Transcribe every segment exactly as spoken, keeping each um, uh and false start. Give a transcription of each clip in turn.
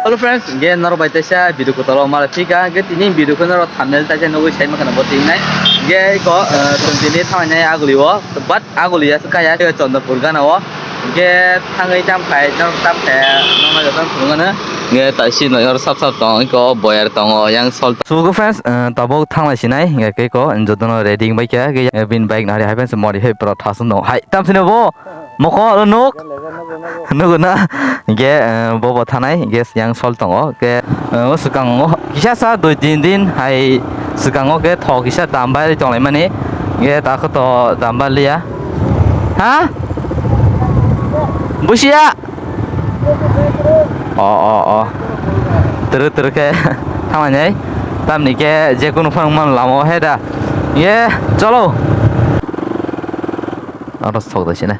Hello friends, ge norok bai teisa video kotoro mara thika, ge tini video khe norok thumbnail teisa nugwi sai mankha bo tinai. Ge ko, eh, chwng tini thangnai aguli o, but aguli ya kaya Chandapur gana o. Ge thangwi tam khai, norok tam khai, norok joto phunukgano. Ge taisi no yor sap sap tong, ko boyar tongo, yang sol. So friends, eh, tabuk thanglai sinai, ge ke ko, jotono ready bai kha, ge, eh, bin bike nari hai friends, mori hai pro thasung no. Hai, tam sini bo. Mokol nuk. Nugo na. Ge, eh, bobo thanai, ge yang sol tongo. Ge, eh, o swkango kisa sa dui tin din hai swkango ge thok kisa dam bai tonglai mani. Ge ta kho to dam bai liya. Ha? Busia. O, o, o. Turu, turu khe thanglai nai. Tamni khe je kunu phang man lama o he da. Ye, cholo. Aro sok da sini.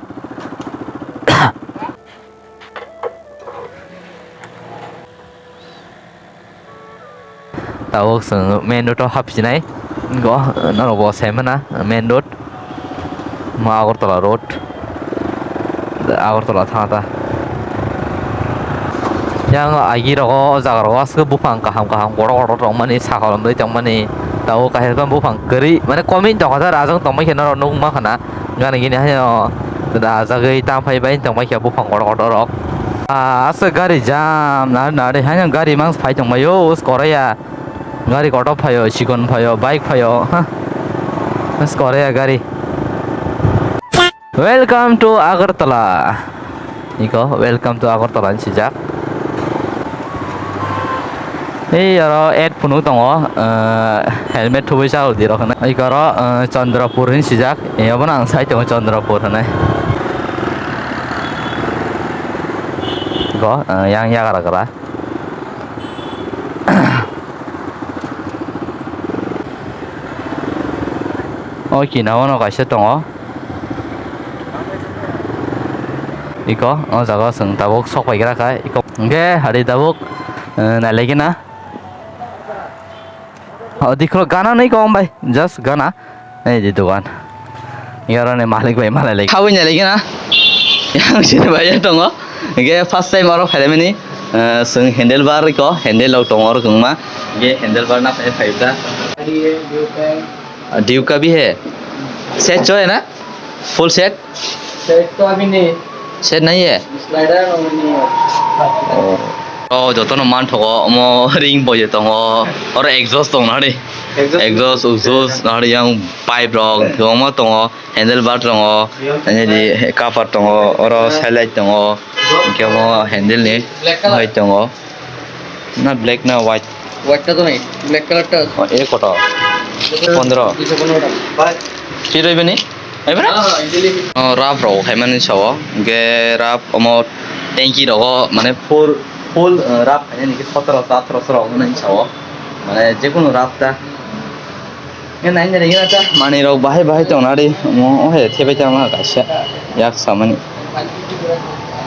Tabuk chwng main road o hapsinai. Go, norok bo sai mano main road. Mo Agartala road. Agartala thang ta. Yang agi rogo, o jaga rogo aswk buphang kaham kaham kotor kotor tongmani, sakal wngwi tongmani. Tabuk kaisa buphang kwrwi, mane komini tongkha, ajang tongmani khe norok nukma khana. Gana gini haino da ajagwi tam phai bai tongmani khe buphang kotor kotor rok. Ah, aswk gari jam, nari nari haino gari mangsa phai tongmani o, us koraya. Gari kotor phaio, chikon phaio, bike phaio, ha. Us koraya gari. Welcome to Agartala. Iko, welcome to Agartala hinwi swijak. Ei oro ad phunuk tongo, eh, helmet thubui sa rw di rok hinwi. Iko oro, eh, Chandrapur hinwi swijak. Iyabo no ang sai tongo Chandrapur hinwi. Iko, eh, yang yagra gra. O kinao no kaisa tongo. Iko, o jaga o chwng tabuk sok pai gra kha. Iko, hwnkhe hari tabuk, eh, nailai gina. O dikho gana nai kong bai, just gana. Ei di dogan. Yaro ni malik bai malai lai. Khawi nailai gina. Yang sini bai ya tongo. Hwnkhe first time oro phaimani, eh, chwng handle bar iko, handle rok tongo oro kwbangma. Hwnkhe handle bar na phai phai ta. Duke ka bhi hai. Set cho hai na? Full set? Set to abhi nahi hai. Set nahi hai? Slider abhi nahi hai. Oh. Oh, jotono manthogo, omo ring bo je tongo. Oro exhaust tong nari. Exhaust? Exhaust, exhaust, nari yang pipe rok, kwbangma tongo. Handle bar tongo. Yang ani di cover tongo. Oro side light tongo. Hwnkhe omo handle ni. Black color. Hai tongo. Na black na white? White ta to nahi, black color ta. Oh, ek kota. Pondro. Duisho pondro taka. Bhai. Ki roibe ni? Aibe na? Ha, ha, easily. Oh, wrap rok khaimani sao. Hwnkhe wrap omo tanki rogo, mane full, full, uh, wrap khainani khe sotoro ta, atharoso rok hinwi sao. Mane jekunu wrap ta. Nai nai gina ta manwi rok bahai bahai tong nari, omo o hai thebai tang ma kaisa yak samani.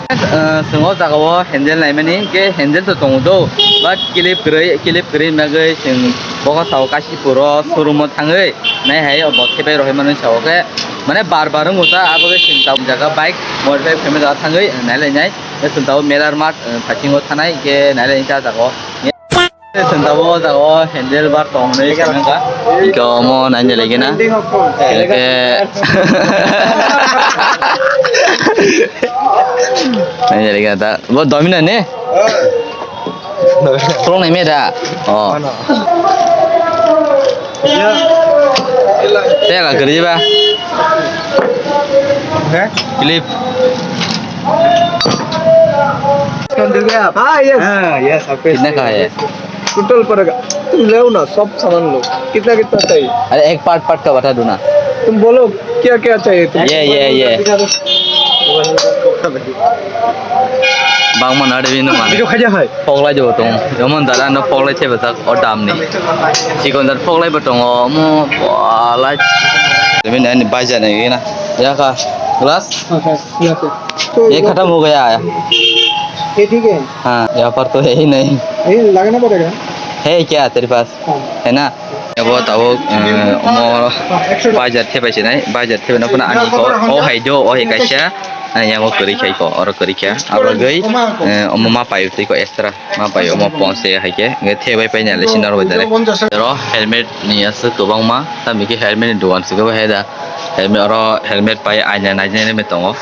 Ah, chwng o jaga o handle naimani, hwnkhe handle to tongo do, but clip kwrwi, clip kwrwi bagwi chwng bogo sao Kashipur o showroom o thangwi nai hai, obo thebai rohoi mano sao khe, mane bar bar wngo ta, abo khe chwng tabuk jaga bike modify khaima jaga thangwi nai lai nai, chwng tabuk Melar Mart, ah, phaising o thanai, hwnkhe nai lai nai ta jaga o. Chwng tabuk o jaga o handle bar tong hinwi saimangkha. Iko omo naina lagi na. Eke. Naina lagi na ta. Bo domina ne? Tolong nai me da. Oh. Tega kerja ba? Clip. हाँ, यस। हाँ, यस, आपको कितना का है? टोटल पड़ेगा। तुम ले आओ ना, सब सामान लो। कितना, कितना चाहिए? अरे, एक पार्ट, पार्ट का बता दो ना। तुम बोलो, क्या, क्या चाहिए तुमको? ये, ये, ये। दिखा दो। Bangma nari bini mani. Video khaja hai. Poklai jo tong. Yomon dara no poklai theba tak o damni. Chikon dar poklai bo tongo. Mo, poklai. Bini ani baja ni na. Ya ka. Glass? हाँ, हाँ, यहाँ पे। तो ये खत्म हो गया है। ये ठीक है? हाँ, यहाँ पर तो है ही नहीं। ये लगाना पड़ेगा। है क्या तेरे पास? हाँ। है ना? Abo tabuk, eh, omo bajar thebai sinai, bajar thebai no phano ani ko, o hai do, o hai kaisa, Ani amo kwrwi khai ko, oro kwrwi kha. Abagwi, eh, omo ma pai twi ko extra. Ma pai omo ponse hai khe. Nge the bai pai nai le sina rw dare. Oro helmet ni aswk kwbangma. Tamni khe helmet ni dogan se kwbai hai da. Helmet oro helmet pai aina nai nai tongo.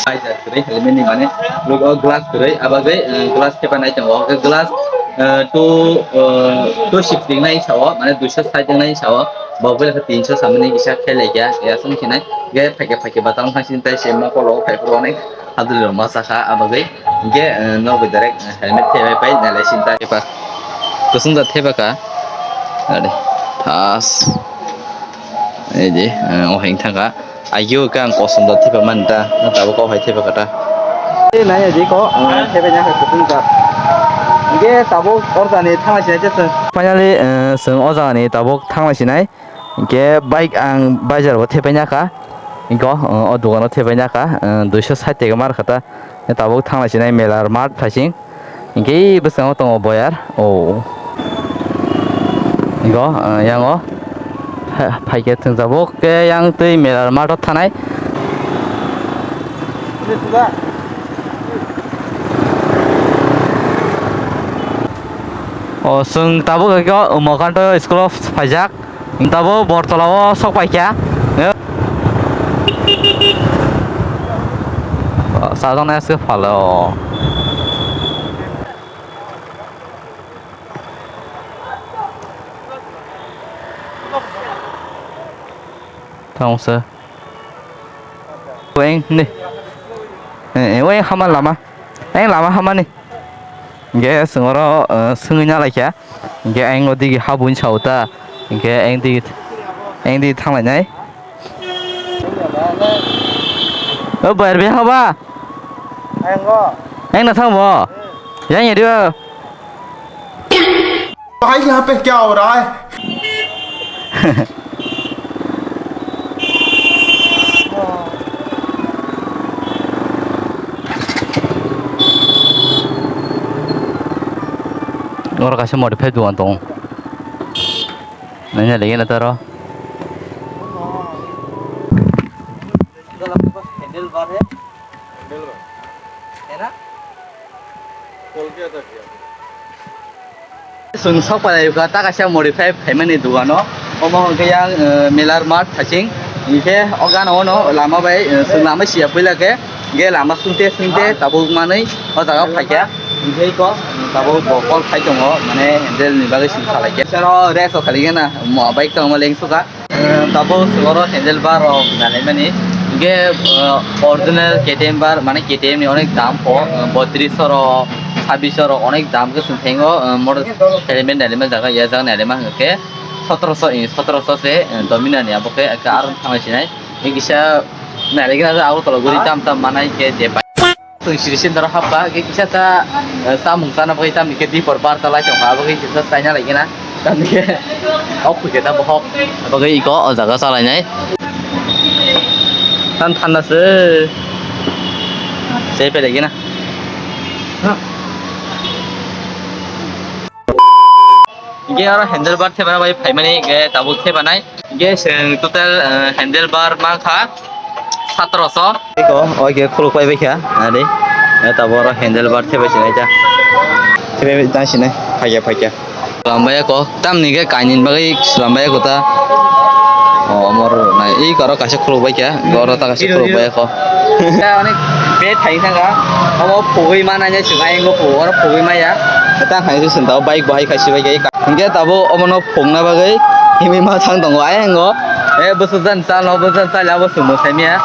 Aina kwrwi helmet ni mane. Logo glass kwrwi. Abagwi, eh, glass thepa nai tongo. Khe glass, eh, two, eh, two sixty nai sao. Mane duiso sait nai sao. Bo bwlai khe tinso samani kisa khelai kha, ya song khinai. Ge phaikhe phaikhe bathang thang sini tai se mokolo phai phuru onek hadri rok ma sakha abagwi. Ge, eh, nogwi direct, eh, helmet thebaipai nalai sini ta. Thepa. Kusung da theba ka. Ade. Thas. Ei de, eh, o heng thangka. Ayo khe ang kosom da thepa man ta, tabuk kok hai thepa kata. Ei nai di ko, eh, thepa nya hai kutung ka. Ge tabuk orjani thanglai sinai chwng. Finally, eh, chwng o jagani tabuk thanglai sinai. Ge bike ang bazar bo thepa nya kha. Go, eh, o dogano thepa nya kha. Eh, duiso sait taka mar kha ta. Tabuk thanglai sinai mela mart phaising. Hingke bwskango tongo boyar. O. Go, ah, yango. Ha, phaikhe thwngjabo ke yang twi mela mato thanai. O, chwng tabuk khe Umakanto school o phaijak. Tabuk Bortola o sok paikha. Sajona se phalo. Tongsa. Weng ni. Eh, eh, weng hama lama. Weng lama hama ni. Ge sengoro, eh, sengwi na laikha. Hingke ayang o digi ha buini sao ta, hingke ayang digi, ayang digi thang lainai. O bayar bihang ba? Ayang o. Ayang na thang bo? Hmm. Yang ya dia. भाई, यहाँ पे क्या हो रहा है? Oro kaisa modify dogan tongo. Nanya lagi na taro. Handle bar hai. Handle bar. Hai na? Kol kiya tha kiya? Chwng sok palai kha, ta kaisa modify phaimani dogano. Omo hwnkhe yang, eh, Miller Mart thaching. Hingkhe o gana ono lama bai, eh, chwng lama siya puila khe, ge lama sungte sungte tabuk manwi o jaga phaikha. Hingkhe iko tabuk bo call khai tongo, mane handle ni bagwi chwng khalai khe. Sero rest o khali gana, mo bike tongma leng suka. Eh, tabuk oro handle bar rok nanaimani. Hingke, eh, original K T M bar, mane K T M ni onek dam po, eh, botris oro, sabis oro onek dam ke song thango, eh, motor helmet nailima jaga, ya jaga nailima hingke sotoroso, eh, sotoroso se, eh, Dominar ni abo ke, ke aro thangsinai. Hingke kisa nailai gana abo tolo guri tam tam manai ke je pai. Twi siri sini doro hapba, ke kisa ta, eh, samung sana bagwi tamni ke dipor bar ta lai tongkha, abo ke kisa chaina lai gana. Tamni ke, ok, khuke ta bohok. Bagwi iko, o jaga chalainai. Tan thanda se. Se pele gana. Hingke aro handle bar thepana bai phaimani hingke tabuk thepanai. Hingke chwng total, eh, handle bar mankha satoroso. Eko, oike khuluk pai baikha, ari. Eh, tabuk oro handle bar thepai sinai ta. Thepai tang sinai, phaikha, phaikha. Lambaya ko, tamni hingke kainwini bagwi lambaya ko ta. O, mor nai, eko oro kaisa khuluk baikha, oro ta kaisa khuluk baikha. Tei onek bed hai thangkha, omo phugwi manai se chwng ayang o phugo, oro phugwi maya. Tang hai se chwng tabuk bike bo hai kaisa bai khe. Hingke tabuk omono phungna bagwi himwi ma thang tongo ayang o. E bwswk jan chal no, bwswk jan chal ya bo chwng bo sai maya.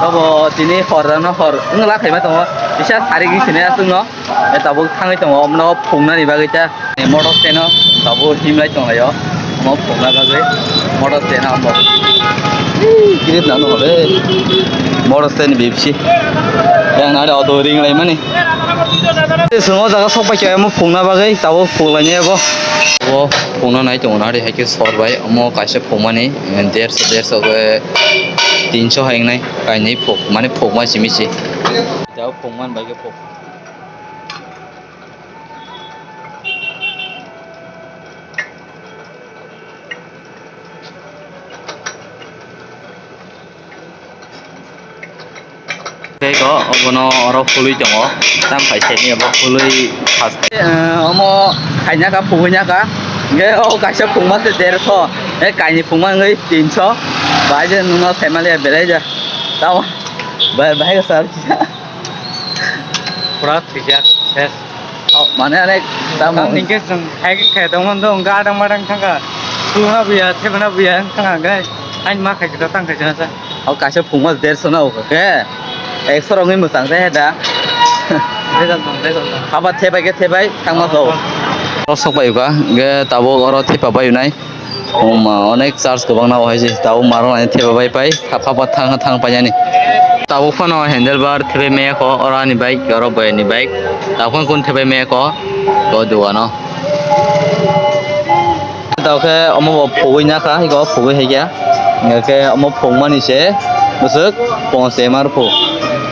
Obo tini hor no hor wng la khaima tongo. Kisa sari gwi sini aswk no. E tabuk thangwi tongo, omono phungnani bagwi ta motor stand o tabuk himlai tonglaio. Omo phungna bagwi motor stand o omo. Ih, grip nang nukgo le. Motor stand ni bipsi. Yang nari auto ring lai mani. Chwng o jaga sok pai khe omo phungna bagwi tabuk phunglaini abo. O phungna nai tongo nari hai khe sor bai omo kaisa phungmani, eh, derso, derso khe tinso hai wngnai kainwi phuk, mane phukma simi se. Jao phungmani bai khe phuk. Tei O, obono oro phului tongo. Tam khai semi abo phului first. Eh, omo khaina ka, phugui na ka. Ge o kaisa phungma se derso. E kaini phungma ngai tinso. Bai je nuno saimalia belai ja. Tamo. Bai, bai ka sar. Pura thwijak, ses. Oh, mane ane tamo. Ang ningke jeng hai khe tongmon do, gadang madang thangka. Phulna buya, thebna buya, thangka gai. Ang ma khai kita tang khai jana sa. Oh, kaisa phungma derso na o khe. Ekso rongni mwchang se da. Result dong, result dong. Haba thebai khe thebai thangma so. Oh, oh. Oro sok bai ka, ge tabuk oro thepa bai unai. Oma, onek charge kwbang na o hai se. Tabuk marwk nai thepa bai pai. Hapha pa thang thang pai yani. Tabuk phano handlebar thepai maya ko, oro ani bike, oro boyani bike. Tabuk phano kun thepai maya ko, o dugano. Tao khe omo bo phugui na kha, iko phugui hai kya. Hingkhe omo phungmani se bwswk ponche mar phu.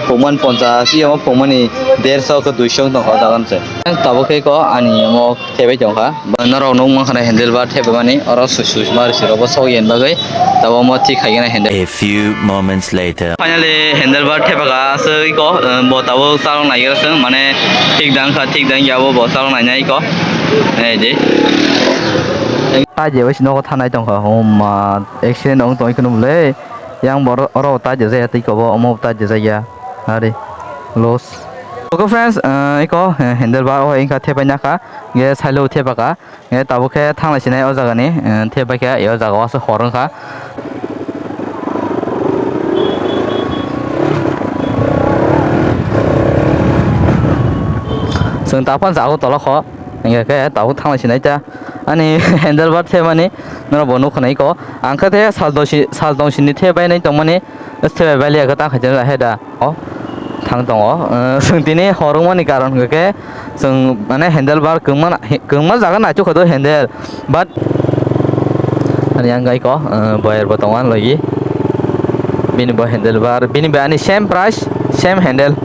Phungmani ponchas, i omo phungmani derso khe duiso wng tongkha o jaga se. Tabuk khe iko ani omo thebai tongkha. Norok nuk mankha na handlebar thepmani, oro sui sui ma risi rok bo sok yen bagwi. Tabuk omo thik khai khe na handle. A few moments later. Finally, handlebar thepaka aswk iko, eh, bo tabuk chalok nai khe swng, mane thik dang kha, thik dang ya bo, bo chalok nai nai iko. Nai di. Tai je bai si nogo thanai tongkha, homa accident wng tongwi kheno bwle. Yang bo oro, oro tai je jaya twi kobo, omo tai je jaya. Ari, loss. Okay friends, eh, iko, eh, handlebar o wngkha thepai nakha, ge sailo thepaka. E, tabuk khe thanglai sinai o jaga ni, e, the bai khe, e, o jaga o aswk hor wngkha. Chwng ta phano jaga o tolok kho, hingkhe khe tabuk thanglai sinai ta. Ani handlebar thepmani norok bo nukha nai kho. Ang khe the sal dosi, sal dongsini the bai nai tongmani. Step bai liya khe ta khaijak he da. O thang tongo. Chwng tini hor wngmani karon hwnkhe chwng mane handlebar kwngma kwngma jaga naituk kha do handle. But ani yang gai ko boyer bo tongo ani logi. Bini bo handlebar, bini bai ani same price, same handle.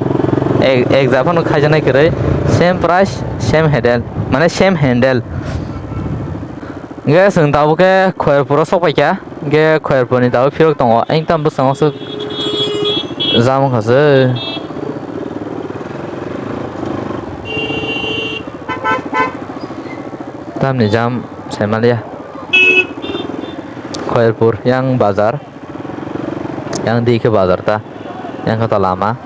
Ek ek ja phano khaijaknai kwrwi, same price, same handle. Mane same handle. Hwnkhe chwng tabuk khe Khoyerpuro sok paikha. Hwnkhe Khoyerpurni tabuk phirok tongo, ayang tam bwskango swk jam wngkha se. Tamni jam saimaliya. Khoyerpur yang bazar, yang di khe bazar ta, yang khe ta lama.